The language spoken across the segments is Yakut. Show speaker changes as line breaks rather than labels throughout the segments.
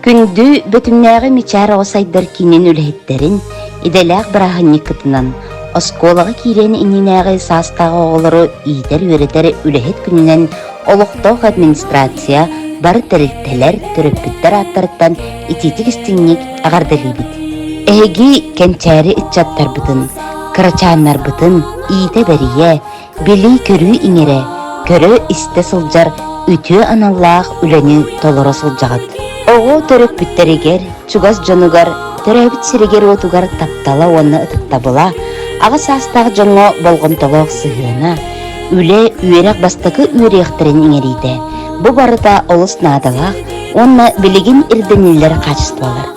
Күндү Бөтүҥнээҕи Мичээр оҕо сайдар киинин үлэһиттэрин идэлээх бырааһынньыккытынан оскуолаҕа киириэн иннинээҕи саастаах оҕолору иитэр-үөрэтэр үлэһит күнүнэн олохтоох администрация, бары тэрилтэлэр, төрөппүттэр ааттарыттан итиитик-истиҥник эҕэрдэлиибит. Эһиги кэнчээри ыччаттарбытын, кырачааннарбытын иитэ-бэрийэ, билии-көрүү иҥэрэ, көрө-истэ сылдьар үтүө аналлаах үлэни толоро сылдьаҕыт. Оҕо төрөппүттэригэр, чугас дьонугар, төрөөбүт сиригэр-уотугар таптала уонна ытыктабыла, аҕа саастаах дьоҥҥо болҕомтолоох сыһыана, үлэ, үөрэх бастакы үөрүйэхтэрин иҥэриитэ бу барыта олус наадалаах уонна билигин ирдэниллэр хаачыстыбалар.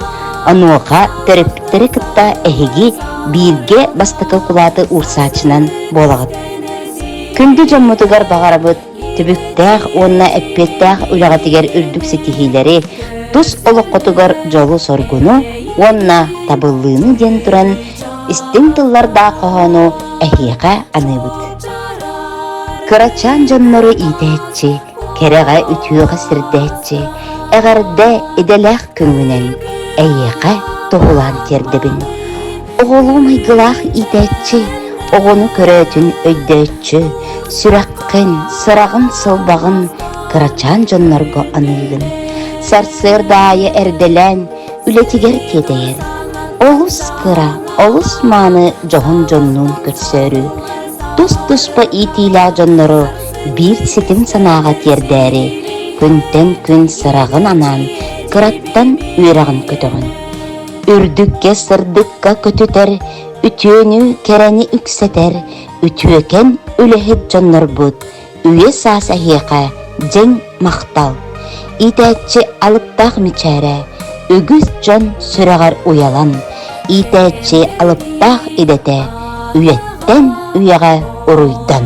Онуоха төрөппүттэри кытта эһиги бииргэ бастакы укулааты уурсааччынан буолаҕыт. Күндү дьоммутугар баҕарабыт түбүктээх уонна эппиэттээх үлэҕитигэр үрдүк ситиһиилэри, тус олоххутугар дьолу-соргуну уонна табыллыыны диэн туран истиҥ тыллардаах хоһоону эһиэхэ аныыбыт. Кырачаан дьоннору иитээччи, кэрэҕэ үтүөҕэ сирдээччи, эҕэрдэ идэлээх күҥҥүнэн эйиэхэ туһулаан тиэрдэбин. Оҕолуу майгылаах иитээччи, оҕону көрөөтүн өйдөөччү, сүрэххин, сыраҕын-сылбаҕын кырачаан дьоннорго аныыгын. Сарсыарда аайы эрдэлээн үлэтигэр тиэтэйэр. Олус кыра, олус мааны дьоһун дьоннуун көрсөөрү, тус-туспа иитиилээх дьоннору биир ситим санааҕа тиэрдээри, күнтэн күн сыраҕын анаан, кыраттан үөрэҕин көтөҕүн. Үрдүккэ сырдыкка көтүтэр, үтүөнү, кэрэни үксэтэр, үтүөкэн үлэһит дьоннорбут үйэ саас эһиэхэ дьиҥ махтал. Иитээччи алыптаах мичээрэ, үгүс дьон сүрэҕэр уйалан, иитээччи алыптаах идэтэ үйэттэн үйэҕэ уруйдан.